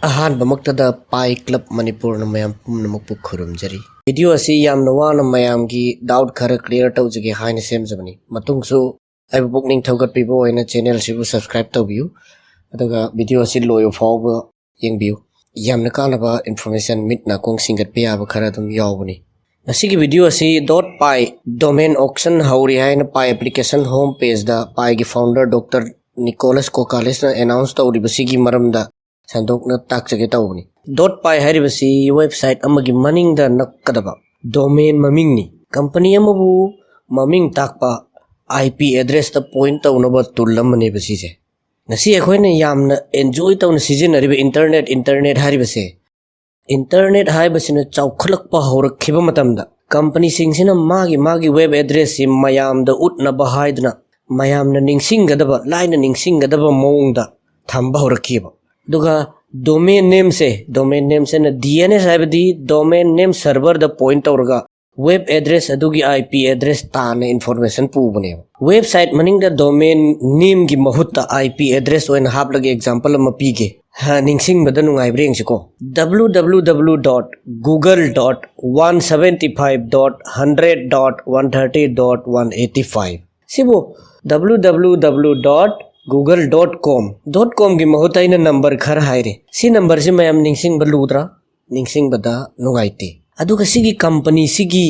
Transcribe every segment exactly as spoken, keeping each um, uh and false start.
ꯑꯍꯥꯟꯕꯃꯛꯇꯗ ꯄꯥꯏ ꯀ꯭ꯂꯕ ꯃꯅꯤꯄꯨꯔꯅ ꯃꯌꯥꯝ ꯄꯨꯝꯅꯃꯛꯄꯨ ꯈꯨꯔꯨꯝꯖꯔꯤ꯫ ꯚꯤꯗꯤꯑꯣ ꯑꯁꯤ ꯌꯥꯝꯅ ꯋꯥꯅ ꯃꯌꯥꯝꯒꯤ ꯗꯥꯎꯠ ꯈꯔ ꯀ꯭ꯂꯤꯌꯥꯔ ꯇꯧꯖꯒꯦ ꯍꯥꯏꯅ ꯁꯦꯝꯖꯕꯅꯤ꯫ ꯃꯇꯨꯡꯁꯨ ꯑꯩꯕꯨ ꯄꯨꯛꯅꯤꯡ ꯊꯧꯒꯠꯄꯤꯕ ꯑꯣꯏꯅ ꯆꯦꯅꯦꯜꯁꯤꯕꯨ ꯁꯕꯁꯀ꯭ꯔꯥꯏꯕ ꯇꯧꯕꯤꯌꯨ, ꯑꯗꯨꯒ ꯚꯤꯗꯤꯑꯣ ꯑꯁꯤ ꯂꯣꯏꯕ ꯐꯥꯎꯕ ꯌꯦꯡꯕꯤꯌꯨ꯫ ꯌꯥꯝꯅ ꯀꯥꯟꯅꯕ ꯏꯟꯐꯣꯔꯃꯦꯁꯟ, ꯃꯤꯠ ꯅꯥꯀꯣꯡ ꯁꯤꯡꯒꯠꯄ ꯌꯥꯕ ꯈꯔ ꯑꯗꯨꯝ ꯌꯥꯎꯕꯅꯤ꯫ ꯉꯁꯤꯒꯤ ꯚꯤꯗꯤꯑꯣ ꯑꯁꯤ ꯗꯣꯠ ꯄꯥꯏ ꯗꯣꯃꯦꯟ ꯑꯣꯛꯁꯟ ꯍꯧꯔꯤ ꯍꯥꯏꯅ ꯄꯥꯏ ꯑꯦꯄ꯭ꯂꯤꯀꯦꯁꯟ ꯍꯣꯝ ꯄꯦꯖꯗ ꯄꯥꯏꯒꯤ ꯐꯥꯎꯟꯗꯔ ꯗꯣꯛꯇꯔ ꯅꯤꯀꯣꯂꯁ ꯀꯣꯀꯥꯂꯤꯁꯅ ꯑꯦꯅꯥꯎꯟꯁ ꯇꯧꯔꯤꯕꯁꯤꯒꯤ ꯃꯔꯝꯗ ꯁꯟꯗꯣꯛꯅ ꯇꯥꯛꯆꯒꯦ ꯇꯧꯕꯅꯤ꯫ ꯗꯣꯠ ꯄꯥꯏ ꯍꯥꯏꯔꯤꯕꯁꯤ ꯋꯦꯕꯁꯥꯏꯠ ꯑꯃꯒꯤ ꯃꯅꯤꯡꯗ ꯅꯞꯀꯗꯕ ꯗꯣꯃꯦꯟ ꯃꯃꯤꯡꯅꯤ꯫ ꯀꯝꯄꯅꯤ ꯑꯃꯕꯨ ꯃꯃꯤꯡ ꯇꯥꯛꯄ ꯑꯥꯏ ꯄꯤ ꯑꯦꯗ꯭ꯔꯦꯁꯇ ꯄꯣꯏꯟ ꯇꯧꯅꯕ ꯇꯨꯜ ꯑꯃꯅꯦꯕ ꯁꯤꯁꯦ꯫ ꯉꯁꯤ ꯑꯩꯈꯣꯏꯅ ꯌꯥꯝꯅ ꯑꯦꯟꯖꯣꯏ ꯇꯧꯅ ꯁꯤꯖꯤꯟꯅꯔꯤꯕ ꯏꯟꯇꯔꯅꯦꯠ, ꯏꯟꯇꯔꯅꯦꯠ ꯍꯥꯏꯔꯤꯕꯁꯦ, ꯏꯟꯇꯔꯅꯦꯠ ꯍꯥꯏꯕꯁꯤꯅ ꯆꯥꯎꯈꯠꯂꯛꯄ ꯍꯧꯔꯛꯈꯤꯕ ꯃꯇꯝꯗ ꯀꯝꯄꯅꯤꯁꯤꯡꯁꯤꯅ ꯃꯥꯒꯤ ꯃꯥꯒꯤ ꯋꯦꯕ ꯑꯦꯗ꯭ꯔꯦꯁꯁꯤ ꯃꯌꯥꯝꯗ ꯎꯠꯅꯕ ꯍꯥꯏꯗꯨꯅ ꯃꯌꯥꯝꯅ ꯅꯤꯡꯁꯤꯡꯒꯗꯕ, ꯂꯥꯏꯅ ꯅꯤꯡꯁꯤꯡꯒꯗꯕ ꯃꯑꯣꯡꯗ ꯊꯝꯕ ꯍꯧꯔꯛꯈꯤꯕ꯫ ꯑꯗꯨꯒ ꯗꯣꯃꯦꯟ ꯅꯦꯝꯁꯦ, ꯗꯣꯃꯦꯟ ꯅꯦꯝꯁꯤꯅ ꯗꯤ ꯑꯦꯟ ꯑꯦꯁ ꯍꯥꯏꯕꯗꯤ ꯗꯣꯃꯦꯟ ꯅꯦꯝ ꯁꯔꯚꯔꯗ ꯄꯣꯏꯟ ꯇꯧꯔꯒ ꯋꯦꯕ ꯑꯦꯗ꯭ꯔꯦꯁ ꯑꯗꯨꯒꯤ ꯑꯥꯏ ꯄꯤ ꯑꯦꯗ꯭ꯔꯦꯁ ꯇꯥꯟꯅ ꯏꯟꯐꯣꯔꯃꯦꯁꯟ ꯄꯨꯕꯅꯦꯕ꯫ ꯋꯦꯕꯁꯥꯏꯠ ꯃꯅꯤꯡꯗ ꯗꯣꯃꯦꯟ ꯅꯦꯝꯒꯤ ꯃꯍꯨꯠꯇ ꯑꯥꯏ ꯄꯤ ꯑꯦꯗ꯭ꯔꯦꯁ ꯑꯣꯏꯅ ꯍꯥꯞꯂꯒ ꯑꯦꯛꯖꯥꯝꯄꯜ ꯑꯃ ꯄꯤꯒꯦ꯫ ꯍꯥ, ꯅꯤꯡꯁꯤꯡꯕꯗ ꯅꯨꯡꯉꯥꯏꯕ꯭ꯔꯥ ꯌꯦꯡꯁꯤꯀꯣ꯫ W W W dot google dot one seventy five dot hundred dot one thirty dot one eighty five꯫ ꯁꯤꯕꯨ W W W dot google dot com, dot ꯀꯣꯝꯒꯤ ꯃꯍꯨꯠꯇ ꯑꯩꯅ ꯅꯝꯕꯔ ꯈꯔ ꯍꯥꯏꯔꯦ꯫ ꯁꯤ ꯅꯝꯕꯔꯁꯤ ꯃꯌꯥꯝ ꯅꯤꯡꯁꯤꯡꯕ ꯂꯨꯗ꯭ꯔꯥ? ꯅꯤꯡꯁꯤꯡꯕꯗ ꯅꯨꯡꯉꯥꯏꯇꯦ꯫ ꯑꯗꯨꯒ ꯁꯤꯒꯤ ꯀꯝꯄꯅꯤꯁꯤꯒꯤ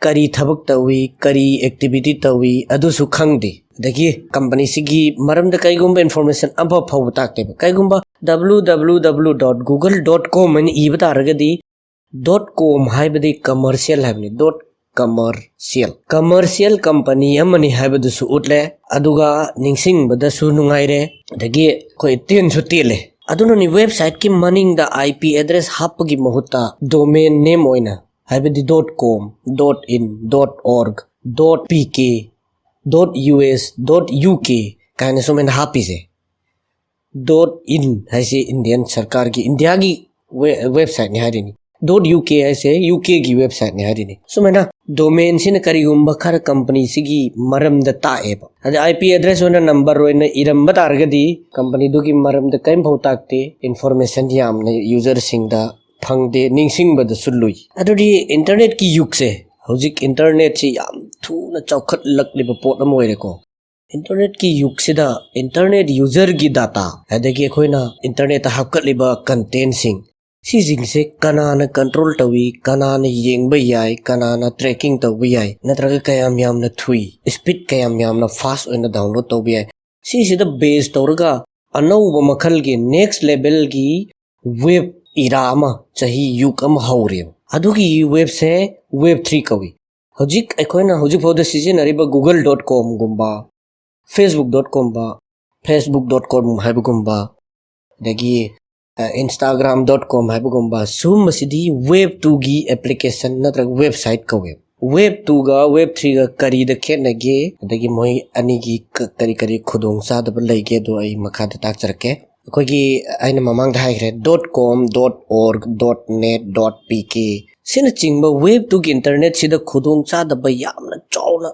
ꯀꯔꯤ ꯊꯕꯛ ꯇꯧꯏ, ꯀꯔꯤ ꯑꯦꯛꯇꯤꯚꯤꯇꯤ ꯇꯧꯏ, ꯑꯗꯨꯁꯨ ꯈꯪꯗꯦ꯫ ꯑꯗꯒꯤ ꯀꯝꯄꯅꯤꯁꯤꯒꯤ ꯃꯔꯝꯗ ꯀꯩꯒꯨꯝꯕ ꯏꯟꯐꯣꯔꯃꯦꯁꯟ ꯑꯃ ꯐꯥꯎꯕ ꯇꯥꯛꯇꯦꯕ꯫ ꯀꯩꯒꯨꯝꯕ W W W dot google dot com ꯍꯥꯏꯅ ꯏꯕ ꯇꯥꯔꯒꯗꯤ, ꯗꯣꯠ ꯀꯣꯝ ꯍꯥꯏꯕꯗꯤ ꯀꯃꯔꯁꯤꯌꯦꯜ ꯍꯥꯏꯕꯅꯤ, ꯗꯣꯠ ꯀꯃꯔꯁꯤꯌꯦꯜ꯫ ꯀꯃꯔꯁꯤꯌꯦꯜ ꯀꯝꯄꯅꯤ ꯑꯃꯅꯤ ꯍꯥꯏꯕꯗꯨꯁꯨ ꯎꯠꯂꯦ, ꯑꯗꯨꯒ ꯅꯤꯡꯁꯤꯡꯕꯗꯁꯨ ꯅꯨꯡꯉꯥꯏꯔꯦ, ꯑꯗꯒꯤ ꯑꯩꯈꯣꯏ ꯇꯦꯟꯁꯨ ꯇꯦꯜꯂꯦ꯫ ꯑꯗꯨꯅꯅꯤ ꯋꯦꯕꯁꯥꯏꯠꯀꯤ ꯃꯅꯤꯡꯗ ꯑꯥꯏ ꯄꯤ ꯑꯦꯗ꯭ꯔꯦꯁ ꯍꯥꯞꯄꯒꯤ ꯃꯍꯨꯠꯇ ꯗꯣꯃꯦꯟ ꯅꯦꯝ ꯑꯣꯏꯅ, ꯍꯥꯏꯕꯗꯤ dot com, dot in, dot org, dot P K, dot U S, dot U K ꯀꯥꯏꯅ ꯁꯨꯃꯥꯏꯅ ꯍꯥꯞꯄꯤꯁꯦ꯫ ꯗꯣꯠ ꯏꯟ ꯍꯥꯏꯁꯤ ꯏꯟꯗꯤꯌꯟ ꯁꯔꯀꯥꯔꯒꯤ, ꯏꯟꯗꯤꯌꯥꯒꯤ ꯋꯦ-, ꯋꯦꯕꯁꯥꯏꯠꯅꯤ ꯍꯥꯏꯔꯤꯅꯤ꯫ ꯗꯣꯠ ꯌꯨ ꯀꯦ ꯍꯥꯏꯁꯦ ꯌꯨ ꯀꯦꯒꯤ ꯋꯦꯕꯁꯥꯏꯠꯅꯤ ꯍꯥꯏꯔꯤꯅꯤ꯫ ꯁꯨꯃꯥꯏꯅ ꯗꯣꯃꯦꯟꯁꯤꯅ ꯀꯔꯤꯒꯨꯝꯕ ꯈꯔ ꯀꯝꯄꯅꯤꯁꯤꯒꯤ ꯃꯔꯝꯗ ꯇꯥꯛꯑꯦꯕ꯫ ꯑꯗ ꯑꯥꯏ ꯄꯤ ꯑꯦꯗ꯭ꯔꯦꯁ ꯑꯣꯏꯅ ꯅꯝꯕꯔ ꯑꯣꯏꯅ ꯏꯔꯝꯕ ꯇꯥꯔꯒꯗꯤ ꯀꯝꯄꯅꯤꯗꯨꯒꯤ ꯃꯔꯝꯗ ꯀꯔꯤꯝꯐꯥꯎ ꯇꯥꯛꯇꯦ, ꯏꯟꯐꯣꯔꯃꯦꯁꯟ ꯌꯥꯝꯅ ꯌꯨꯖꯔꯁꯤꯡꯗ ꯐꯪꯗꯦ, ꯅꯤꯡꯁꯤꯡꯕꯗꯁꯨ ꯂꯨꯏ꯫ ꯑꯗꯨꯗꯤ ꯏꯟꯇꯔꯅꯦꯠꯀꯤ ꯌꯨꯒꯁꯦ, ꯍꯧꯖꯤꯛ ꯏꯟꯇꯔꯅꯦꯠꯁꯤ ꯌꯥꯝ ꯊꯨꯅ ꯆꯥꯎꯈꯠꯂꯛꯂꯤꯕ ꯄꯣꯠ ꯑꯃ ꯑꯣꯏꯔꯦꯀꯣ꯫ ꯏꯟꯇꯔꯅꯦꯠꯀꯤ ꯌꯨꯒꯁꯤꯗ ꯏꯟꯇꯔꯅꯦꯠ ꯌꯨꯖꯔꯒꯤ ꯗꯥꯇꯥ, ꯑꯗꯒꯤ ꯑꯩꯈꯣꯏꯅ ꯏꯟꯇꯔꯅꯦꯠꯇ ꯍꯥꯞꯀꯠꯂꯤꯕ ꯀꯟꯇꯦꯟꯁꯤꯡ, ꯁꯤꯁꯤꯡꯁꯦ ꯀꯅꯥꯅ ꯀꯟꯇ꯭ꯔꯣꯜ ꯇꯧꯏ, ꯀꯅꯥꯅ ꯌꯦꯡꯕ ꯌꯥꯏ, ꯀꯅꯥꯅ ꯇ꯭ꯔꯦꯀꯤꯡ ꯇꯧꯕ ꯌꯥꯏ, ꯅꯠꯇ꯭ꯔꯒ ꯀꯌꯥꯝ ꯌꯥꯝꯅ ꯊꯨꯏ, ꯁ꯭ꯄꯤꯠ ꯀꯌꯥꯝ ꯌꯥꯝꯅ ꯐꯥꯁ ꯑꯣꯏꯅ ꯗꯥꯎꯟꯂꯣꯗ ꯇꯧꯕ ꯌꯥꯏ, ꯁꯤꯁꯤꯗ ꯕꯦꯖ ꯇꯧꯔꯒ ꯑꯅꯧꯕ ꯃꯈꯜꯒꯤ ꯅꯦꯛꯁ ꯂꯦꯚꯦꯜꯒꯤ ꯋꯦꯕ ꯏꯔꯥ ꯑꯃ, ꯆꯍꯤ ꯌꯨꯒ ꯑꯃ ꯍꯧꯔꯦꯕ꯫ ꯑꯗꯨꯒꯤ ꯋꯦꯕꯁꯦ ꯋꯦꯕ ꯊ꯭ꯔꯤ ꯀꯧꯏ꯫ ꯍꯧꯖꯤꯛ ꯑꯩꯈꯣꯏꯅ ꯍꯧꯖꯤꯛꯐꯥꯎꯗ ꯁꯤꯖꯤꯟꯅꯔꯤꯕ ꯒꯨꯒꯜ ꯗꯣꯠ ꯀꯣꯝꯒꯨꯝꯕ, ꯐꯦꯁꯕꯨꯛ ꯗꯣꯠ ꯀꯣꯝꯕ, ꯐꯦꯁꯕꯨꯛ ꯗꯣꯠ ꯀꯣꯝ ꯍꯥꯏꯕꯒꯨꯝꯕ, ꯑꯗꯒꯤ ꯏꯟꯁꯇꯥꯒ꯭ꯔꯥꯝ ꯗꯣꯠ ꯀꯣꯝ ꯍꯥꯏꯕꯒꯨꯝꯕ, ꯁꯤꯒꯨꯝꯕꯁꯤꯗꯤ ꯋꯦꯕ ꯇꯨꯒꯤ ꯑꯦꯄ꯭ꯂꯤꯀꯦꯁꯟ ꯅꯠꯇ꯭ꯔꯒ ꯋꯦꯕꯁꯥꯏꯠ ꯀꯧꯋꯦꯕ꯫ ꯋꯦꯕ ꯇꯨꯒ ꯋꯦꯕ ꯊ꯭ꯔꯤꯒ ꯀꯔꯤꯗ ꯈꯦꯠꯅꯒꯦ, ꯑꯗꯒꯤ ꯃꯣꯏ ꯑꯅꯤꯒꯤ ꯀ-, ꯀꯔꯤ ꯀꯔꯤ ꯈꯨꯗꯣꯡꯆꯥꯗꯕ ꯂꯩꯒꯦ, ꯑꯗꯣ ꯑꯩ ꯃꯈꯥꯗ ꯇꯥꯛꯆꯔꯛꯀꯦ꯫ ꯑꯩꯈꯣꯏꯒꯤ, ꯑꯩꯅ ꯃꯃꯥꯡꯗ ꯍꯥꯏꯈ꯭ꯔꯦ, dot com, dot org, dot net, dot P K ꯁꯤꯅꯆꯤꯡꯕ ꯋꯦꯕ ꯇꯨꯒꯤ ꯏꯟꯇꯔꯅꯦꯠꯁꯤꯗ ꯈꯨꯗꯣꯡꯆꯥꯗꯕ ꯌꯥꯝꯅ ꯆꯥꯎꯅ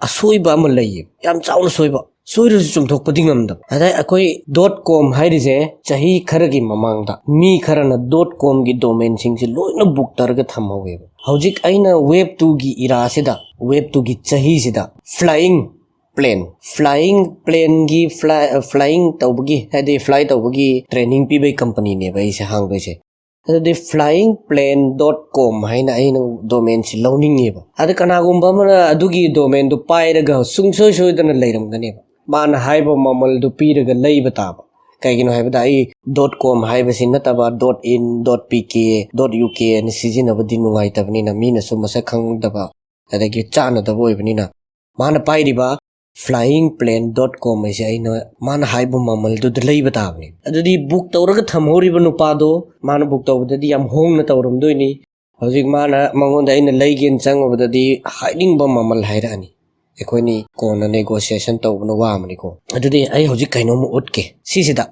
ꯑꯁꯣꯏꯕ ꯑꯃ ꯂꯩꯌꯦ, ꯌꯥꯝ ꯆꯥꯎꯅ ꯁꯣꯏꯕ, ꯁꯣꯏꯔꯁꯨ ꯆꯨꯝꯊꯣꯛꯄꯗꯤ ꯉꯝꯗꯕ꯫ ꯑꯗ ꯑꯩꯈꯣꯏ ꯗꯣꯠ ꯀꯣꯝ ꯍꯥꯏꯔꯤꯁꯦ, ꯆꯍꯤ ꯈꯔꯒꯤ ꯃꯃꯥꯡꯗ ꯃꯤ ꯈꯔꯅ ꯗꯣꯠ ꯀꯣꯝꯒꯤ ꯗꯣꯃꯦꯟꯁꯤꯡꯁꯦ ꯂꯣꯏꯅ ꯕꯨꯛ ꯇꯧꯔꯒ ꯊꯝꯍꯧꯋꯦꯕ꯫ ꯍꯧꯖꯤꯛ ꯑꯩꯅ ꯋꯦꯕ ꯇꯨꯒꯤ ꯏꯔꯥꯁꯤꯗ, ꯋꯦꯕ ꯇꯨꯒꯤ ꯆꯍꯤꯁꯤꯗ ꯐ꯭ꯂꯥꯏꯌꯤꯡ ꯄ꯭ꯂꯦꯟ, ꯐ꯭ꯂꯥꯏꯌꯤꯡ ꯄ꯭ꯂꯦꯟꯒꯤ ꯐ꯭ꯂꯥꯏ-, ꯐ꯭ꯂꯥꯏꯌꯤꯡ ꯇꯧꯕꯒꯤ, ꯍꯥꯏꯗꯤ ꯐ꯭ꯂꯥꯏ ꯇꯧꯕꯒꯤ ꯇ꯭ꯔꯦꯅꯤꯡ ꯄꯤꯕꯒꯤ ꯀꯝꯄꯅꯤꯅꯦꯕ ꯑꯩꯁꯦ ꯍꯥꯡꯗꯣꯏꯁꯦ꯫ ꯑꯗꯨꯗꯤ ꯐ꯭ꯂꯥꯏꯌꯤꯡ ꯄ꯭ꯂꯦꯟ ꯗꯣꯠ ꯀꯣꯝ ꯍꯥꯏꯅ ꯑꯩꯅ ꯗꯣꯃꯦꯟꯁꯤ ꯂꯧꯅꯤꯡꯉꯦꯕ꯫ ꯑꯗ ꯀꯅꯥꯒꯨꯝꯕ ꯑꯃꯅ ꯑꯗꯨꯒꯤ ꯗꯣꯃꯦꯟꯗꯨ ꯄꯥꯏꯔꯒ ꯁꯨꯡꯁꯣꯏ ꯁꯣꯏꯗꯅ ꯂꯩꯔꯝꯒꯅꯦꯕ꯫ ꯃꯥꯅ ꯍꯥꯏꯕ ꯃꯃꯜꯗꯨ ꯄꯤꯔꯒ ꯂꯩꯕ ꯇꯥꯕ꯫ ꯀꯩꯒꯤꯅꯣ ꯍꯥꯏꯕꯗ ꯑꯩ ꯗꯣꯠ ꯀꯣꯝ ꯍꯥꯏꯕꯁꯤ ꯅꯠꯇꯕ dot in, dot P K, dot U K ꯑꯅ ꯁꯤꯖꯤꯟꯅꯕꯗꯤ ꯅꯨꯡꯉꯥꯏꯇꯕꯅꯤꯅ, ꯃꯤꯅꯁꯨ ꯃꯁꯛ ꯈꯪꯗꯕ ꯑꯗꯒꯤ ꯆꯥꯟꯅꯗꯕ ꯑꯣꯏꯕꯅꯤꯅ, ꯃꯥꯅ ꯄꯥꯏꯔꯤꯕ ꯐ꯭ꯂꯥꯏꯌꯤꯡ ꯄ꯭ꯂꯦꯟ ꯗꯣꯠ ꯀꯣꯝ ꯍꯥꯏꯁꯦ ꯑꯩꯅ ꯃꯥꯅ ꯍꯥꯏꯕ ꯃꯃꯜꯗꯨꯗ ꯂꯩꯕ ꯇꯥꯕꯅꯤ꯫ ꯑꯗꯨꯗꯤ ꯕꯨꯛ ꯇꯧꯔꯒ ꯊꯝꯍꯧꯔꯤꯕ ꯅꯨꯄꯥꯗꯣ, ꯃꯥꯅ ꯕꯨꯛ ꯇꯧꯕꯗꯗꯤ ꯌꯥꯝ ꯍꯣꯡꯅ ꯇꯧꯔꯝꯗꯣꯏꯅꯤ꯫ ꯍꯧꯖꯤꯛ ꯃꯥꯅ, ꯃꯉꯣꯟꯗ ꯑꯩꯅ ꯂꯩꯒꯦꯅ ꯆꯪꯉꯨꯕꯗꯗꯤ ꯍꯥꯏꯅꯤꯡꯕ ꯃꯃꯜ ꯍꯥꯏꯔꯛꯑꯅꯤ꯫ ꯑꯩꯈꯣꯏꯅꯤ ꯀꯣꯟꯅ ꯅꯦꯒꯣꯁꯤꯌꯦꯁꯟ ꯇꯧꯕꯅ ꯋꯥ ꯑꯃꯅꯤꯀꯣ꯫ ꯑꯗꯨꯗꯤ ꯑꯩ ꯍꯧꯖꯤꯛ ꯀꯩꯅꯣꯝꯃ ꯎꯠꯀꯦ꯫ ꯁꯤꯁꯤꯗ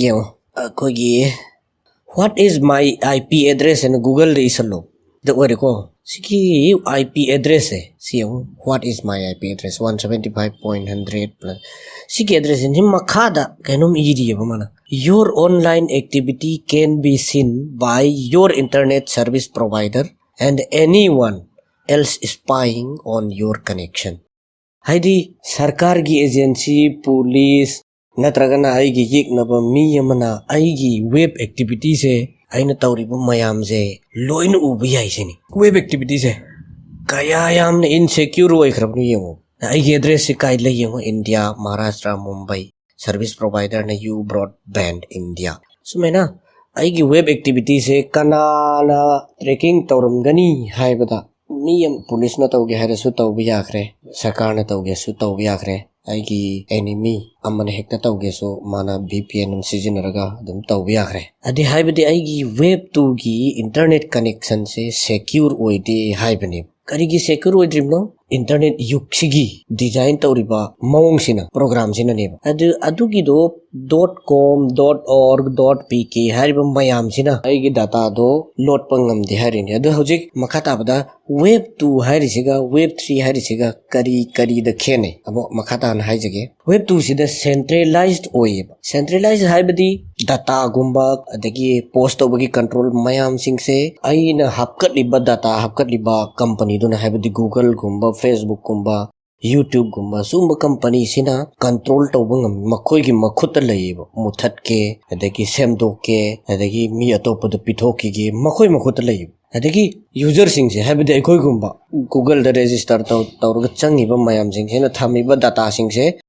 ꯌꯦꯡꯉꯣ, ꯑꯩꯈꯣꯏꯒꯤ "What is my I P address?" ꯍꯥꯏꯅ Google-ꯗ ꯏꯁꯜꯂꯣ꯫ ꯗ ꯑꯣꯏꯔꯦꯀꯣ꯫ ꯁꯤꯒꯤ I P address-ꯁꯦ ꯁꯤ ꯌꯦꯡꯉꯨ, "What is my I P address?" One seventy five point hundred plus꯫ ꯁꯤꯒꯤ address-ꯁꯤ ꯃꯈꯥꯗ ꯀꯩꯅꯣꯝ ꯏꯔꯤꯑꯕ ꯃꯥꯅ, "Your online activity can be seen by your internet service provider and anyone else spying on your connection"꯫ ꯍꯥꯏꯗꯤ ꯁꯔꯀꯥꯔꯒꯤ agency, police, ꯅꯠꯇ꯭ꯔꯒꯅ ꯑꯩꯒꯤ ꯌꯦꯛꯅꯕ ꯃꯤ ꯑꯃꯅ ꯑꯩꯒꯤ web activity-ꯁꯦ, ꯑꯩꯅ ꯇꯧꯔꯤꯕ ꯃꯌꯥꯝꯁꯦ ꯂꯣꯏꯅ ꯎꯕ ꯌꯥꯏ ꯁꯤꯅꯤ꯫ Web activity-ꯁꯦ ꯀꯌꯥ ꯌꯥꯝꯅ insecure ꯑꯣꯏꯈ꯭ꯔꯕꯅꯣ ꯌꯦꯡꯉꯣ꯫ ꯑꯩꯒꯤ address-ꯁꯦ ꯀꯥꯏ ꯂꯩ ꯌꯦꯡꯉꯣ, India, Maharashtra, Mumbai, service provider-ꯅ "You Broadband India"꯫ ꯁꯨꯃꯥꯏꯅ ꯑꯩꯒꯤ web activity-ꯁꯦ ꯀꯅꯥꯅ tracking ꯇꯧꯔꯝꯒꯅꯤ ꯍꯥꯏꯕꯗ, ꯃꯤ ꯑꯃ, police-ꯅ ꯇꯧꯒꯦ ꯍꯥꯏꯔꯁꯨ ꯇꯧꯕ ꯌꯥꯈ꯭ꯔꯦ, ꯁꯔꯀꯥꯔꯅ ꯇꯧꯒꯦꯁꯨ ꯇꯧꯕ ꯌꯥꯈ꯭ꯔꯦ, ꯑꯩꯒꯤ enemy ꯑꯃꯅ ꯍꯦꯛꯇ ꯇꯧꯒꯦꯁꯨ ꯃꯥꯅ V P N ꯑꯃ ꯁꯤꯖꯤꯟꯅꯔꯒ ꯑꯗꯨꯝ ꯇꯧꯕ ꯌꯥꯈ꯭ꯔꯦ꯫ ꯑꯗꯨ ꯍꯥꯏꯕꯗꯤ ꯑꯩꯒꯤ web two-ꯒꯤ internet connection-ꯁꯦ secure ꯑꯣꯏꯗꯦ ꯍꯥꯏꯕꯅꯦꯕ꯫ ꯀꯔꯤꯒꯤ secure ꯑꯣꯏꯗ꯭ꯔꯤꯕꯅꯣ? Internet ꯌꯨꯒꯁꯤꯒꯤ design ꯇꯧꯔꯤꯕ ꯃꯑꯣꯡꯁꯤꯅ, program-ꯁꯤꯅꯅꯦꯕ꯫ ꯑꯗꯨ, ꯑꯗꯨꯒꯤꯗꯣ dot com, dot org, dot P K ꯍꯥꯏꯔꯤꯕ ꯃꯌꯥꯝꯁꯤꯅ ꯑꯩꯒꯤ data-ꯗꯣ ꯂꯣꯠꯄ ꯉꯝꯗꯦ ꯍꯥꯏꯔꯤꯅꯤ꯫ ꯑꯗꯨ ꯍꯧꯖꯤꯛ ꯃꯈꯥ ꯇꯥꯕꯗ web two ꯍꯥꯏꯔꯤꯁꯤꯒ web three ꯍꯥꯏꯔꯤꯁꯤꯒ ꯀꯔꯤ ꯀꯔꯤꯗ ꯈꯦꯠꯅꯩ? ꯑꯃꯨꯛ ꯃꯈꯥ ꯇꯥꯅ ꯍꯥꯏꯖꯒꯦ꯫ Web two-ꯁꯤꯗ centralized ꯑꯣꯏꯌꯦꯕ꯫ Centralized ꯍꯥꯏꯕꯗꯤ data-ꯒꯨꯝꯕ, ꯑꯗꯒꯤ post ꯇꯧꯕꯒꯤ control ꯃꯌꯥꯝꯁꯤꯡꯁꯦ ꯑꯩꯅ ꯍꯥꯞꯀꯠꯂꯤꯕ data, ꯍꯥꯞꯀꯠꯂꯤꯕ company-ꯗꯨꯅ, ꯍꯥꯏꯕꯗꯤ Google-ꯒꯨꯝꯕ, Facebook-ꯀꯨꯝꯕ, YouTube-ꯒꯨꯝꯕ, ꯁꯤꯒꯨꯝꯕ company-ꯁꯤꯅ control ꯇꯧꯕ ꯉꯝꯃꯤ꯫ ꯃꯈꯣꯏꯒꯤ ꯃꯈꯨꯠꯇ ꯂꯩꯌꯦꯕ꯫ ꯃꯨꯊꯠꯀꯦ, ꯑꯗꯒꯤ ꯁꯦꯝꯗꯣꯛꯀꯦ, ꯑꯗꯒꯤ ꯃꯤ ꯑꯇꯣꯞꯄꯗ ꯄꯤꯊꯣꯛꯈꯤꯒꯦ, ꯃꯈꯣꯏ ꯃꯈꯨꯠꯇ ꯂꯩꯌꯦꯕ꯫ ꯑꯗꯒꯤ user-ꯁꯤꯡꯁꯦ, ꯍꯥꯏꯕꯗꯤ ꯑꯩꯈꯣꯏꯒꯨꯝꯕ Google-ꯗ register ꯇꯧ-, ꯇꯧꯔꯒ ꯆꯪꯉꯤꯕ ꯃꯌꯥꯝꯁꯤꯡꯁꯤꯅ ꯊꯝꯃꯤꯕ data-ꯁꯤꯡꯁꯦ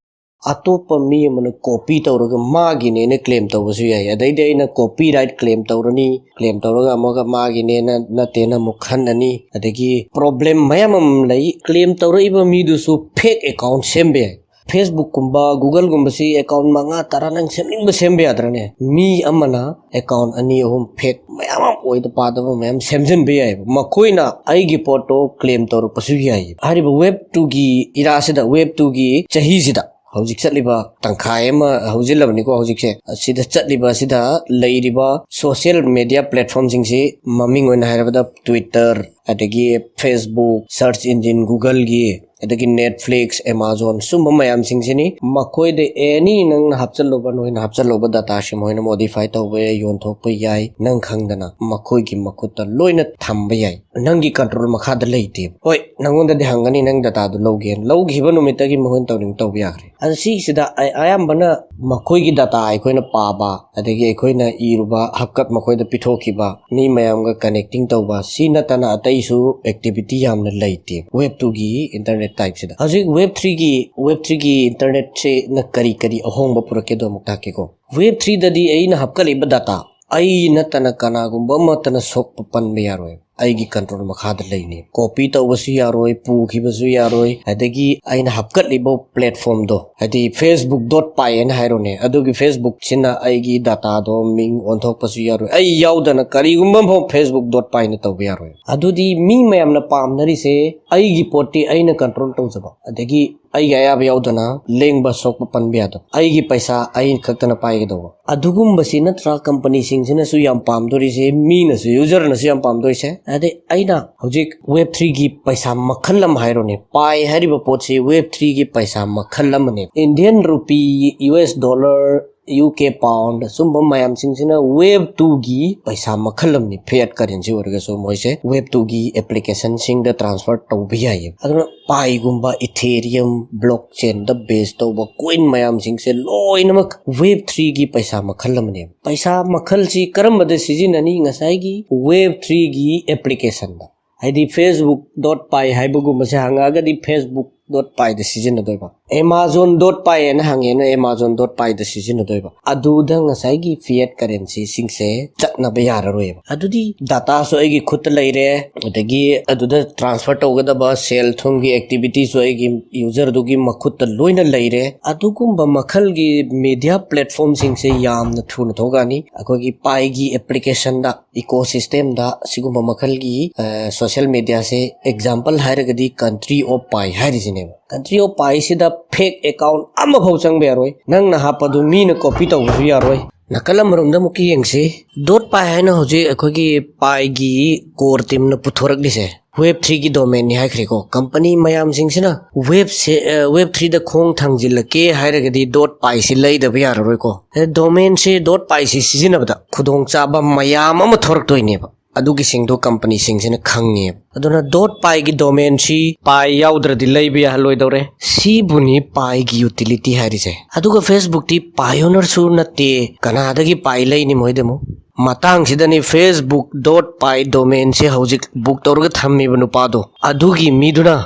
ꯑꯇꯣꯞꯄ ꯃꯤ ꯑꯃꯅ copy ꯇꯧꯔꯒ ꯃꯥꯒꯤꯅꯦꯅ claim ꯇꯧꯕꯁꯨ ꯌꯥꯏ꯫ ꯑꯗꯩꯗꯤ ꯑꯩꯅ copyright claim ꯇꯧꯔꯅꯤ, claim ꯇꯧꯔꯒ ꯑꯃꯨꯛꯀ ꯃꯥꯒꯤꯅꯦꯅ ꯅꯠꯇꯦꯅ ꯑꯃꯨꯛ ꯈꯟꯅꯅꯤ꯫ ꯑꯗꯒꯤ problem ꯃꯌꯥꯝ ꯑꯃ ꯂꯩ꯫ Claim ꯇꯧꯔꯛꯏꯕ ꯃꯤꯗꯨꯁꯨ fake account ꯁꯦꯝꯕ ꯌꯥꯏ꯫ Facebook-ꯀꯨꯝꯕ, Google-ꯒꯨꯝꯕꯁꯤ account ꯃꯉꯥ, ꯇꯔꯥ ꯅꯪ ꯁꯦꯝꯅꯤꯡꯕ ꯁꯦꯝꯕ ꯌꯥꯗ꯭ꯔꯅꯦ? ꯃꯤ ꯑꯃꯅ account ꯑꯅꯤ, ꯑꯍꯨꯝ fake ꯃꯌꯥꯝ ꯑꯃ, ꯑꯣꯏꯗ ꯄꯥꯗꯕ ꯃꯌꯥꯝ ꯁꯦꯝꯖꯤꯟꯕ ꯌꯥꯏꯑꯕ꯫ ꯃꯈꯣꯏꯅ ꯑꯩꯒꯤ ꯄꯣꯠꯇꯣ claim ꯇꯧꯔꯛꯄꯁꯨ ꯌꯥꯏꯑꯕ꯫ ꯍꯥꯏꯔꯤꯕ web two-ꯒꯤ era-ꯁꯤꯗ, web two-ꯒꯤ ꯆꯍꯤꯁꯤꯗ ꯍꯧꯖꯤꯛ ꯆꯠꯂꯤꯕ ꯇꯪꯈꯥꯏ ꯑꯃ ꯍꯧꯖꯤꯜꯂꯕꯅꯤꯀꯣ꯫ ꯍꯧꯖꯤꯛꯁꯦ ꯑꯁꯤꯗ ꯆꯠꯂꯤꯕ ꯑꯁꯤꯗ ꯂꯩꯔꯤꯕ social media platformꯁꯤꯡꯁꯤ, ꯃꯃꯤꯡ ꯑꯣꯏꯅ ꯍꯥꯏꯔꯕꯗ Twitter, ꯑꯗꯒꯤ Facebook, search engine Googleꯒꯤ, ꯑꯗꯒꯤ Netflix, Amazon, ꯁꯨꯝꯕ ꯃꯌꯥꯝꯁꯤꯡꯁꯤꯅꯤ꯫ ꯃꯈꯣꯏꯗ any ꯅꯪꯅ ꯍꯥꯞꯆꯜꯂꯨꯕ, ꯅꯣꯏꯅ ꯍꯥꯞꯆꯜꯂꯨꯕ dataꯁꯤ ꯃꯣꯏꯅ modify ꯇꯧꯕ ꯌꯥꯏ, ꯌꯣꯟꯊꯣꯛꯄ ꯌꯥꯏ, ꯅꯪ ꯈꯪꯗꯅ ꯃꯈꯣꯏꯒꯤ ꯃꯈꯨꯠꯇ ꯂꯣꯏꯅ ꯊꯝꯕ ꯌꯥꯏ꯫ ꯅꯪꯒꯤ control ꯃꯈꯥꯗ ꯂꯩꯇꯦꯕ꯫ ꯍꯣꯏ, ꯅꯪꯉꯣꯟꯗꯗꯤ ꯍꯪꯒꯅꯤ, ꯅꯪ dataꯗꯨ ꯂꯧꯒꯦꯅ꯫ ꯂꯧꯈꯤꯕ ꯅꯨꯃꯤꯠꯇꯒꯤ ꯃꯈꯣꯏꯅ ꯇꯧꯅꯤꯡ ꯇꯧꯕ ꯌꯥꯈ꯭ꯔꯦ꯫ ꯑꯗ ꯁꯤꯁꯤꯗ ꯑ-, ꯑꯌꯥꯝꯕꯅ ꯃꯈꯣꯏꯒꯤ data ꯑꯩꯈꯣꯏꯅ ꯄꯥꯕ, ꯑꯗꯒꯤ ꯑꯩꯈꯣꯏꯅ ꯏꯔꯨꯕ, ꯍꯥꯞꯀꯠ ꯃꯈꯣꯏꯗ ꯄꯤꯊꯣꯛꯈꯤꯕ, ꯃꯤ ꯃꯌꯥꯝꯒ connecting ꯇꯧꯕ, ꯁꯤ ꯅꯠꯇꯅ ꯑꯇꯩꯁꯨ activity ꯌꯥꯝꯅ ꯂꯩꯇꯦ Web twoꯒꯤ internet typeꯁꯤꯗ꯫ ꯍꯧꯖꯤꯛ Web threeꯒꯤ, Web threeꯒꯤ internetꯁꯤꯅ ꯀꯔꯤ ꯀꯔꯤ ꯑꯍꯣꯡꯕ ꯄꯨꯔꯛꯀꯦꯗꯣ ꯑꯃꯨꯛ ꯇꯥꯛꯀꯦꯀꯣ꯫ Web threeꯗꯗꯤ ꯑꯩꯅ ꯍꯥꯞꯀꯠꯂꯤꯕ data ꯑꯩ ꯅꯠꯇꯅ ꯀꯅꯥꯒꯨꯝꯕ ꯑꯃꯠꯇꯅ ꯁꯣꯛꯄ ꯄꯟꯕ ꯌꯥꯔꯣꯏ꯫ ꯑꯩꯒꯤ control ꯃꯈꯥꯗ ꯂꯩꯅꯤ꯫ Copy ꯇꯧꯕꯁꯨ ꯌꯥꯔꯣꯏ, ꯄꯨꯈꯤꯕꯁꯨ ꯌꯥꯔꯣꯏ, ꯑꯗꯒꯤ ꯑꯩꯅ ꯍꯥꯞꯀꯠꯂꯤꯕ platformꯗꯣ, ꯍꯥꯏꯗꯤ Facebook dot py ꯍꯥꯏꯅ ꯍꯥꯏꯔꯣꯅꯦ, ꯑꯗꯨꯒꯤ Facebookꯁꯤꯅ ꯑꯩꯒꯤ dataꯗꯣ ꯃꯤꯡ ꯑꯣꯟꯊꯣꯛꯄꯁꯨ ꯌꯥꯔꯣꯏ꯫ ꯑꯩ ꯌꯥꯎꯗꯅ ꯀꯔꯤꯒꯨꯝꯕ ꯑꯃꯐꯥꯎ Facebook dot pyꯅ ꯇꯧꯕ ꯌꯥꯔꯣꯏ꯫ ꯑꯗꯨꯗꯤ ꯃꯤ ꯃꯌꯥꯝꯅ ꯄꯥꯝꯅꯔꯤꯁꯦ ꯑꯩꯒꯤ ꯄꯣꯠꯇꯤ ꯑꯩꯅ control ꯇꯧꯖꯕ, ꯑꯗꯒꯤ ꯑꯩꯒꯤ ꯑꯌꯥꯕ ꯌꯥꯎꯗꯅ ꯂꯦꯡꯕ ꯁꯣꯛꯄ ꯄꯟꯕ ꯌꯥꯗꯕ, ꯑꯩꯒꯤ ꯄꯩꯁꯥ ꯑꯩ ꯈꯛꯇꯅ ꯄꯥꯏꯒꯗꯧꯕ, ꯑꯗꯨꯒꯨꯝꯕꯁꯤ ꯅꯠꯇ꯭ꯔꯥ companyꯁꯤꯡꯁꯤꯅꯁꯨ ꯌꯥꯝ ꯄꯥꯝꯗꯣꯔꯤꯁꯦ, ꯃꯤꯅꯁꯨ, userꯅꯁꯨ ꯌꯥꯝ ꯄꯥꯝꯗꯣꯏꯁꯦ꯫ ꯑꯗꯩ ꯑꯩꯅ ꯍꯧꯖꯤꯛ Web threeꯒꯤ ꯄꯩꯁꯥ ꯃꯈꯜ ꯑꯃ ꯍꯥꯏꯔꯣꯅꯦ, py ꯍꯥꯏꯔꯤꯕ ꯄꯣꯠꯁꯤ Web threeꯒꯤ ꯄꯩꯁꯥ ꯃꯈꯜ ꯑꯃꯅꯦ꯫ Indian rupee, US dollar, UK pound, ꯁꯨꯝꯕ ꯃꯌꯥꯝꯁꯤꯡꯁꯤꯅ Web twoꯒꯤ ꯄꯩꯁꯥ ꯃꯈꯜ ꯑꯃꯅꯤ꯫ Fiat currency ꯑꯣꯏꯔꯒꯁꯨ ꯃꯣꯏꯁꯦ Web twoꯒꯤ applicationꯁꯤꯡꯗ transfer ꯇꯧꯕ ꯌꯥꯏꯌꯦꯕ꯫ ꯑꯗꯨꯅ py ꯒꯨꯝꯕ Ethereum blockchainꯗ base ꯇꯧꯕ coin ꯃꯌꯥꯝꯁꯤꯡꯁꯦ ꯂꯣꯏꯅꯃꯛ Web threeꯒꯤ ꯄꯩꯁꯥ ꯃꯈꯜ ꯑꯃꯅꯦꯕ꯫ ꯄꯩꯁꯥ ꯃꯈꯜꯁꯤ ꯀꯔꯝꯕꯗ ꯁꯤꯖꯤꯟꯅꯅꯤ? ꯉꯁꯥꯏꯒꯤ Web threeꯒꯤ applicationꯗ, ꯍꯥꯏꯗꯤ Facebook dot py ꯍꯥꯏꯕꯒꯨꯝꯕꯁꯦ ꯍꯪꯉꯛꯑꯒꯗꯤ Facebook dot pyꯗ ꯁꯤꯖꯤꯟꯅꯗꯣꯏꯕ꯫ Amazon dot py ꯍꯥꯏꯅ ꯍꯪꯉꯦꯅ Amazon dot pyꯗ ꯁꯤꯖꯤꯟꯅꯗꯣꯏꯕ꯫ ꯑꯗꯨꯗ ꯉꯁꯥꯏꯒꯤ fiat currencyꯁꯤꯡꯁꯦ ꯆꯠꯅꯕ ꯌꯥꯔꯔꯣꯏꯕ꯫ ꯑꯗꯨꯗꯤ dataꯁꯨ ꯑꯩꯒꯤ ꯈꯨꯠꯇ ꯂꯩꯔꯦ, ꯑꯗꯒꯤ ꯑꯗꯨꯗ transfer ꯇꯧꯒꯗꯕ ꯁꯦꯜ ꯊꯨꯝꯒꯤ activityꯁꯨ ꯑꯩꯒꯤ userꯗꯨꯒꯤ ꯃꯈꯨꯠꯇ ꯂꯣꯏꯅ ꯂꯩꯔꯦ꯫ ꯑꯗꯨꯒꯨꯝꯕ ꯃꯈꯜꯒꯤ media platformꯁꯤꯡꯁꯦ ꯌꯥꯝꯅ ꯊꯨꯅ ꯊꯣꯛꯂꯛꯑꯅꯤ꯫ ꯑꯩꯈꯣꯏꯒꯤ py ꯒꯤ applicationꯗ, ecosystemꯗ ꯁꯤꯒꯨꯝꯕ ꯃꯈꯜꯒꯤ, ꯑ, social mediaꯁꯦ example ꯍꯥꯏꯔꯒꯗꯤ Country of Pi ꯍꯥꯏꯔꯤꯁꯤꯅꯦ꯫ Country of Pi ꯁꯤꯗ fake account ꯑꯃꯐꯥꯎ ꯆꯪꯕ ꯌꯥꯔꯣꯏ꯫ ꯅꯪꯅ ꯍꯥꯞꯄꯗꯨ ꯃꯤꯅ copy ꯇꯧꯕꯁꯨ ꯌꯥꯔꯣꯏ꯫ ꯅꯥꯀꯜ ꯑꯃꯔꯣꯝꯗ ꯑꯃꯨꯛꯀ ꯌꯦꯡꯁꯤ꯫ Dot Pi ꯍꯥꯏꯅ ꯍꯧꯖꯤꯛ ꯑꯩꯈꯣꯏꯒꯤ Pi ꯒꯤ core team ꯅ ꯄꯨꯊꯣꯔꯛꯂꯤꯁꯦ Web three ꯒꯤ domain ꯅꯤ ꯍꯥꯏꯈ꯭ꯔꯦꯀꯣ꯫ Company ꯃꯌꯥꯝꯁꯤꯡꯁꯤꯅ Web ꯁꯦ, ꯑ, Web three ꯗ ꯈꯣꯡ ꯊꯥꯡꯖꯤꯜꯂꯛꯀꯦ ꯍꯥꯏꯔꯒꯗꯤ Dot Pi ꯁꯤ ꯂꯩꯗꯕ ꯌꯥꯔꯔꯣꯏꯀꯣ꯫ ꯑꯗ domain ꯁꯤ Dot Pi ꯁꯤ ꯁꯤꯖꯤꯟꯅꯕꯗ ꯈꯨꯗꯣꯡꯆꯥꯕ ꯃꯌꯥꯝ ꯑꯃ ꯊꯣꯔꯛꯇꯣꯏꯅꯦꯕ꯫ ꯑꯗꯨꯒꯤꯁꯤꯡꯗꯣ company ꯁꯤꯡꯁꯤꯅ ꯈꯪꯉꯦꯕ꯫ ꯑꯗꯨꯅ Dot Pi ꯒꯤ domain ꯁꯤ Pi ꯌꯥꯎꯗ꯭ꯔꯗꯤ ꯂꯩꯕ ꯌꯥꯍꯜꯂꯣꯏꯗꯧꯔꯦ꯫ ꯁꯤꯕꯨꯅꯤ Pi ꯒꯤ utility ꯍꯥꯏꯔꯤꯁꯦ꯫ ꯑꯗꯨꯒ Facebook ꯇꯤ pioneer ꯁꯨ ꯅꯠꯇꯦ, ꯀꯅꯥꯗꯒꯤ Pi ꯂꯩꯅꯤ ꯃꯣꯏꯗꯤ ꯑꯃꯨꯛ? ꯃꯇꯥꯡꯁꯤꯗꯅꯤ Facebook Dot Pi domain ꯁꯦ ꯍꯧꯖꯤꯛ book ꯇꯧꯔꯒ ꯊꯝꯃꯤꯕ ꯅꯨꯄꯥꯗꯣ, ꯑꯗꯨꯒꯤ ꯃꯤꯗꯨꯅ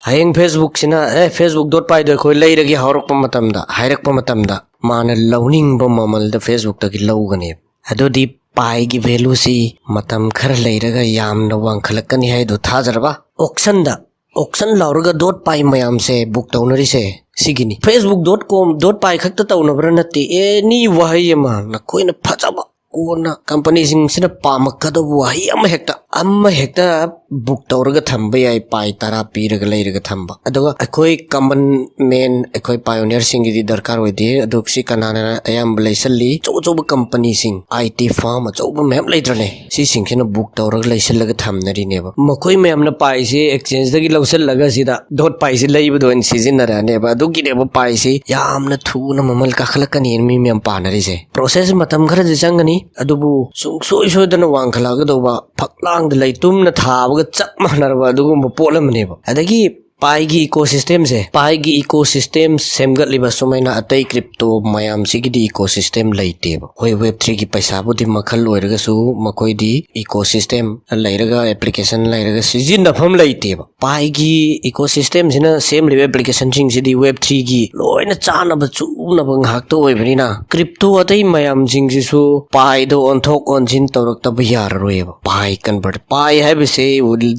ꯍꯌꯦꯡ Facebook ꯁꯤꯅ, "ꯑꯦ, Facebook Dot Pi ꯗꯣ ꯑꯩꯈꯣꯏ ꯂꯩꯔꯒꯦ" ꯍꯧꯔꯛꯄ ꯃꯇꯝꯗ, ꯍꯥꯏꯔꯛꯄ ꯃꯇꯝꯗ, ꯃꯥꯅ ꯂꯧꯅꯤꯡꯕ ꯃꯃꯜꯗ Facebook ꯇꯒꯤ ꯂꯧꯒꯅꯦꯕ꯫ ꯑꯗꯨꯗꯤ Pi ꯒꯤ value ꯁꯤ ꯃꯇꯝ ꯈꯔ ꯂꯩꯔꯒ ꯌꯥꯝꯅ ꯋꯥꯡꯈꯠꯂꯛꯀꯅꯤ ꯍꯥꯏꯗꯨ ꯊꯥꯖꯔꯕ? Auction ꯗ, auction ꯂꯥꯎꯔꯒ Dot Pi ꯃꯌꯥꯝꯁꯦ book ꯇꯧꯅꯔꯤꯁꯦ ꯁꯤꯒꯤꯅꯤ꯫ Facebook Dot Com, Dot Pi ꯈꯛꯇ ꯇꯧꯅꯕ꯭ꯔꯥ? ꯅꯠꯇꯦ꯫ Any ꯋꯥꯍꯩ ꯑꯃ ꯅꯈꯣꯏꯅ ꯐꯖꯕ, ꯀꯣꯟꯅ company ꯁꯤꯡꯁꯤꯅ ꯄꯥꯝꯃꯛꯀꯗꯧꯕ ꯋꯥꯍꯩ ꯑꯃ ꯍꯦꯛꯇ, ꯑꯃ ꯍꯦꯛꯇ book ꯇꯧꯔꯒ ꯊꯝꯕ ꯌꯥꯏ, Pi ꯇꯔꯥ ꯄꯤꯔꯒ ꯂꯩꯔꯒ ꯊꯝꯕ꯫ ꯑꯗꯨꯒ ꯑꯩꯈꯣꯏ common man, ꯑꯩꯈꯣꯏ pioneer ꯁꯤꯡꯒꯤꯗꯤ ꯗꯔꯀꯥꯔ ꯑꯣꯏꯗꯦ꯫ ꯑꯗꯨ ꯁꯤ ꯀꯅꯥꯅ ꯑꯌꯥꯝꯕ ꯂꯩꯁꯜꯂꯤ? ꯑꯆꯧ ꯑꯆꯧꯕ company ꯁꯤꯡ, I T firm ꯑꯆꯧꯕ ꯃꯌꯥꯝ ꯂꯩꯇ꯭ꯔꯅꯦ? ꯁꯤꯁꯤꯡꯁꯤꯅ book ꯇꯧꯔꯒ ꯂꯩꯁꯜꯂꯒ ꯊꯝꯅꯔꯤꯅꯦꯕ꯫ ꯃꯈꯣꯏ ꯃꯌꯥꯝꯅ Pi ꯁꯤ exchange ꯗꯒꯤ ꯂꯧꯁꯜꯂꯒ ꯁꯤꯗ Dot Pi ꯁꯤ ꯂꯩꯕꯗ ꯑꯣꯏꯅ ꯁꯤꯖꯤꯟꯅꯔꯛꯑꯅꯦꯕ꯫ ꯑꯗꯨꯒꯤꯅꯦꯕ Pi ꯁꯤ ꯌꯥꯝꯅ ꯊꯨꯅ ꯃꯃꯜ ꯀꯥꯈꯠꯂꯛꯀꯅꯤꯅ ꯃꯤ ꯃꯌꯥꯝ ꯄꯥꯅꯔꯤꯁꯦ꯫ Process ꯃꯇꯝ ꯈꯔꯗꯤ ꯆꯪꯒꯅꯤ, ꯑꯗꯨꯕꯨ ꯁꯨꯡꯁꯣꯏ ꯁꯣꯏꯗꯅ ꯋꯥꯡꯈꯠꯂꯛꯀꯗꯧꯕ, ꯐꯛꯂꯥꯡꯗ ꯂꯩꯇꯨꯝꯅ ꯊꯥꯕꯒ ꯆꯞ ꯃꯥꯟꯅꯔꯕ ꯑꯗꯨꯒꯨꯝꯕ ꯄꯣꯠ ꯑꯃꯅꯦꯕ꯫ ꯑꯗꯒꯤ Pi ꯒꯤ ecosystem ꯁꯦ, Pi ꯒꯤ ecosystem ꯁꯦꯝꯒꯠꯂꯤꯕ ꯁꯨꯃꯥꯏꯅ ꯑꯇꯩ crypto ꯃꯌꯥꯝꯁꯤꯒꯤꯗꯤ ecosystem ꯂꯩꯇꯦꯕ꯫ ꯍꯣꯏ, Web three ꯒꯤ ꯄꯩꯁꯥꯕꯨꯗꯤ ꯃꯈꯜ ꯑꯣꯏꯔꯒꯁꯨ ꯃꯈꯣꯏꯗꯤ ecosystem ꯂꯩꯔꯒ, application ꯂꯩꯔꯒ ꯁꯤꯖꯤꯟꯅꯐꯝ ꯂꯩꯇꯦꯕ꯫ Pi ꯒꯤ ecosystem ꯁꯤꯅ ꯁꯦꯝꯂꯤꯕ application ꯁꯤꯡꯁꯤꯗꯤ Web three ꯒꯤ ꯂꯣꯏꯅ ꯆꯥꯅꯕ ꯆꯨꯅꯕ ꯉꯥꯛꯇ ꯑꯣꯏꯕꯅꯤꯅ, crypto ꯑꯇꯩ ꯃꯌꯥꯝꯁꯤꯡꯁꯤꯁꯨ Pi ꯗ ꯑꯣꯟꯊꯣꯛ ꯑꯣꯟꯁꯤꯟ ꯇꯧꯔꯛꯇꯕ ꯌꯥꯔꯔꯣꯏꯕ꯫ Pi convert, Pi ꯍꯥꯏꯕꯁꯤ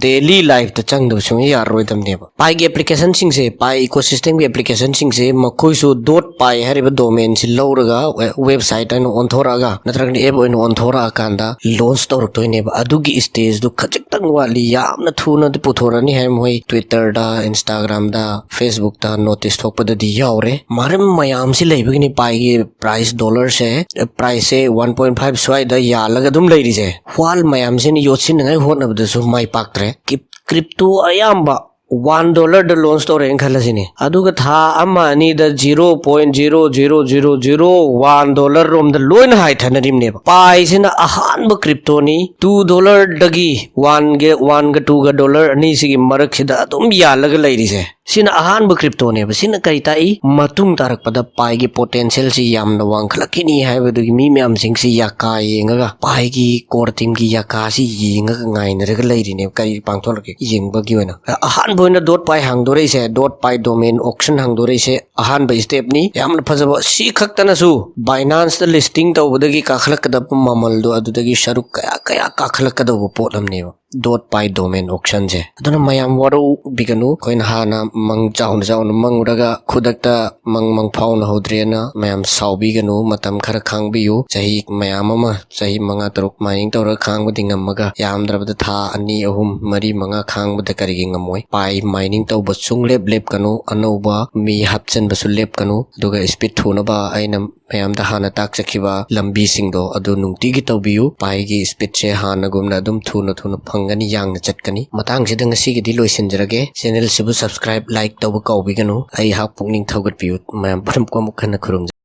daily life ꯇ ꯆꯪꯗꯕ ꯁꯨꯡꯌꯥ ꯌꯥꯔꯔꯣꯏꯗꯕꯅꯦꯕ꯫ Pi ꯑꯩꯒꯤ ꯑꯦꯄ꯭ꯂꯤꯀꯦꯁꯟꯁꯤꯡꯁꯦ, ꯄꯥꯏ ꯏꯀꯣꯁꯤꯁꯇꯦꯝꯒꯤ ꯑꯦꯄ꯭ꯂꯤꯀꯦꯁꯟꯁꯤꯡꯁꯦ, ꯃꯈꯣꯏꯁꯨ ꯗꯣꯠ ꯄꯥꯏ ꯍꯥꯏꯔꯤꯕ ꯗꯣꯃꯦꯟꯁꯤ ꯂꯧꯔꯒ ꯋꯦ-, ꯋꯦꯕꯁꯥꯏꯠ ꯑꯣꯏꯅ ꯑꯣꯟꯊꯣꯔꯛꯑꯒ, ꯅꯠꯇ꯭ꯔꯒꯅ ꯑꯦꯞ ꯑꯣꯏꯅ ꯑꯣꯟꯊꯣꯔꯛꯑꯀꯥꯟꯗ ꯂꯣꯟꯁ ꯇꯧꯔꯛꯇꯣꯏꯅꯦꯕ꯫ ꯑꯗꯨꯒꯤ ꯁ꯭ꯇꯦꯖꯇꯨ ꯈꯖꯤꯛꯇꯪ ꯋꯥꯠꯂꯤ, ꯌꯥꯝꯅ ꯊꯨꯅꯗꯤ ꯄꯨꯊꯣꯔꯛꯑꯅꯤ ꯍꯥꯏ ꯃꯣꯏ ꯇ꯭ꯋꯤꯇꯔꯗ, ꯏꯟꯁꯇꯥꯒ꯭ꯔꯥꯝꯗ, ꯐꯦꯁꯕꯨꯛꯇ ꯅꯣꯇꯤꯁ ꯊꯣꯛꯄꯗꯗꯤ ꯌꯥꯎꯔꯦ꯫ ꯃꯔꯝ ꯃꯌꯥꯝꯁꯤ ꯂꯩꯕꯒꯤꯅꯤ ꯄꯥꯏꯒꯤ ꯄ꯭ꯔꯥꯏꯁ ꯗꯣꯂꯔꯁꯦ, ꯄ꯭ꯔꯥꯏꯁꯁꯦ ꯋꯥꯟ ꯄꯣꯏꯟ ꯐꯥꯏꯚ ꯁ꯭ꯋꯥꯏꯗ ꯌꯥꯜꯂꯒ ꯑꯗꯨꯝ ꯂꯩꯔꯤꯁꯦ꯫ ꯋꯥꯜ ꯃꯌꯥꯝꯁꯤꯅ ꯌꯣꯠꯁꯤꯟꯅꯉꯥꯏ ꯍꯣꯠꯅꯕꯗꯁꯨ ꯃꯥꯏ ꯄꯥꯛꯇ꯭ꯔꯦ꯫ ꯀ꯭ꯔꯤꯞ-, ꯀ꯭ꯔꯤꯞꯇꯣ ꯑꯌꯥꯝꯕ ꯋꯥꯟ ꯗꯣꯂꯔꯗ ꯂꯣꯟꯁ ꯇꯧꯔꯦꯅ ꯈꯜꯂꯁꯤꯅꯦ, ꯑꯗꯨꯒ ꯊꯥ ꯑꯃ ꯑꯅꯤꯗ zero point zero zero zero zero one dollar ꯔꯣꯝꯗ ꯂꯣꯏꯅ ꯍꯥꯏꯊꯅꯔꯤꯕꯅꯦꯕ꯫ ꯄꯥꯏꯁꯤꯅ ꯑꯍꯥꯟꯕ ꯀ꯭ꯔꯤꯞꯇꯣꯅꯤ, ꯇꯨ ꯗꯣꯂꯔꯗꯒꯤ ꯋꯥꯟꯒ, ꯋꯥꯟꯒ ꯇꯨꯒ ꯗꯣꯂꯔ ꯑꯅꯤꯁꯤꯒꯤ ꯃꯔꯛꯁꯤꯗ ꯑꯗꯨꯝ ꯌꯥꯜꯂꯒ ꯂꯩꯔꯤꯁꯦ꯫ ꯁꯤꯅ ꯑꯍꯥꯟꯕ ꯀ꯭ꯔꯤꯞꯇꯣꯅꯦꯕ꯫ ꯁꯤꯅ ꯀꯔꯤ ꯇꯥꯛꯏ? ꯃꯇꯨꯡ ꯇꯥꯔꯛꯄꯗ ꯄꯥꯏꯒꯤ ꯄꯣꯇꯦꯟꯁꯤꯌꯦꯜꯁꯤ ꯌꯥꯝꯅ ꯋꯥꯡꯈꯠꯂꯛꯈꯤꯅꯤ ꯍꯥꯏꯕꯗꯨꯒꯤ ꯃꯤ ꯃꯌꯥꯝꯁꯤꯡꯁꯤ ꯌꯥꯀꯥ ꯌꯦꯡꯉꯒ, ꯄꯥꯏꯒꯤ ꯀꯣꯔ ꯇꯤꯝꯒꯤ ꯌꯥꯀꯥꯁꯤ ꯌꯦꯡꯉꯒ ꯉꯥꯏꯅꯔꯒ ꯂꯩꯔꯤꯅꯦꯕ꯫ ꯀꯔꯤ ꯄꯥꯡꯊꯣꯛꯂꯛꯀꯦ ꯌꯦꯡꯕꯒꯤ ꯑꯣꯏꯅ꯫ ꯑꯍꯥꯟꯕ ꯑꯣꯏꯅ ꯗꯣꯠ ꯄꯥꯏ ꯍꯥꯡꯗꯣꯔꯛꯏꯁꯦ, ꯗꯣꯠ ꯄꯥꯏ ꯗꯣꯃꯦꯟ ꯑꯣꯛꯁꯟ ꯍꯥꯡꯗꯣꯔꯛꯏꯁꯦ ꯑꯍꯥꯟꯕ ꯁ꯭ꯇꯦꯞꯅꯤ꯫ ꯌꯥꯝꯅ ꯐꯖꯕ꯫ ꯁꯤ ꯈꯛꯇꯅꯁꯨ ꯕꯥꯏꯅꯥꯟꯁꯇ ꯂꯤꯁꯇꯤꯡ ꯇꯧꯕꯗꯒꯤ ꯀꯥꯈꯠꯂꯛꯀꯗꯕ ꯃꯃꯜꯗꯣ ꯑꯗꯨꯗꯒꯤ ꯁꯔꯨꯛ ꯀꯌꯥ ꯀꯌꯥ ꯀꯥꯈꯠꯂꯛꯀꯗꯧꯕ ꯄꯣꯠ ꯑꯃꯅꯦꯕ ꯗꯣꯠ ꯄꯥꯏ ꯗꯣꯃꯦꯟ ꯑꯣꯛꯁꯟꯁꯦ꯫ ꯑꯗꯨꯅ ꯃꯌꯥꯝ ꯋꯥꯔꯧꯕꯤꯒꯅꯨ꯫ ꯑꯩꯈꯣꯏꯅ ꯍꯥꯟꯅ ꯃꯪ ꯆꯥꯎꯅ ꯆꯥꯎꯅ ꯃꯪꯉꯨꯔꯒ ꯈꯨꯗꯛꯇ ꯃꯪ ꯃꯪ ꯐꯥꯎꯅꯍꯧꯗ꯭ꯔꯦꯅ ꯃꯌꯥꯝ ꯁꯥꯎꯕꯤꯒꯅꯨ꯫ ꯃꯇꯝ ꯈꯔ ꯈꯥꯡꯕꯤꯌꯨ꯫ ꯆꯍꯤ ꯃꯌꯥꯝ ꯑꯃ, ꯆꯍꯤ ꯃꯉꯥ ꯇꯔꯨꯛ ꯃꯥꯏꯅꯤꯡ ꯇꯧꯔꯒ ꯈꯥꯡꯕꯗꯤ ꯉꯝꯃꯒ, ꯌꯥꯝꯗ꯭ꯔꯕꯗ ꯊꯥ ꯑꯅꯤ, ꯑꯍꯨꯝ, ꯃꯔꯤ, ꯃꯉꯥ ꯈꯥꯡꯕꯗ ꯀꯔꯤꯒꯤ ꯉꯝꯃꯣꯏ? ꯄꯥꯏ ꯃꯥꯏꯅꯤꯡ ꯇꯧꯕ ꯁꯨꯡꯂꯦꯞ ꯂꯦꯞꯀꯅꯨ꯫ ꯑꯅꯧꯕ ꯃꯤ ꯍꯥꯞꯆꯤꯟꯕꯁꯨ ꯂꯦꯞꯀꯅꯨ꯫ ꯑꯗꯨꯒ ꯁ꯭ꯄꯤꯠ ꯊꯨꯅꯕ ꯑꯩꯅ ꯃꯌꯥꯝꯗ ꯍꯥꯟꯅ ꯇꯥꯛꯆꯈꯤꯕ ꯂꯝꯕꯤꯁꯤꯡꯗꯣ ꯑꯗꯨ ꯅꯨꯡꯇꯤꯒꯤ ꯇꯧꯕꯤꯌꯨ꯫ ꯄꯥꯏꯒꯤ ꯁ꯭ꯄꯤꯠꯁꯦ ꯍꯥꯟꯅꯒꯨꯝꯅ ꯑꯗꯨꯝ ꯊꯨꯅ ꯊꯨꯅ ꯐꯪꯒꯅꯤ, ꯌꯥꯡꯅ ꯆꯠꯀꯅꯤ꯫ ꯃꯇꯥꯡꯁꯤꯗ ꯉꯁꯤꯒꯤꯗꯤ ꯂꯣꯏꯁꯤꯟꯖꯔꯒꯦ꯫ ꯆꯦꯅꯦꯜꯁꯤꯕꯨ ꯁꯕꯁꯀ꯭ꯔꯥꯏꯕ, ꯂꯥꯏꯛ ꯇꯧꯕ ꯀꯥꯎꯕꯤꯒꯅꯨ꯫ ꯑꯩꯍꯥꯛ ꯄꯨꯛꯅꯤꯡ ꯊꯧꯒꯠꯄꯤꯌꯨ꯫ ꯃꯌꯥꯝ ꯄꯨꯝꯅꯃꯛꯄꯨ ꯑꯃꯨꯛ ꯍꯟꯅ ꯈꯨꯔꯨꯝꯖꯔꯤ꯫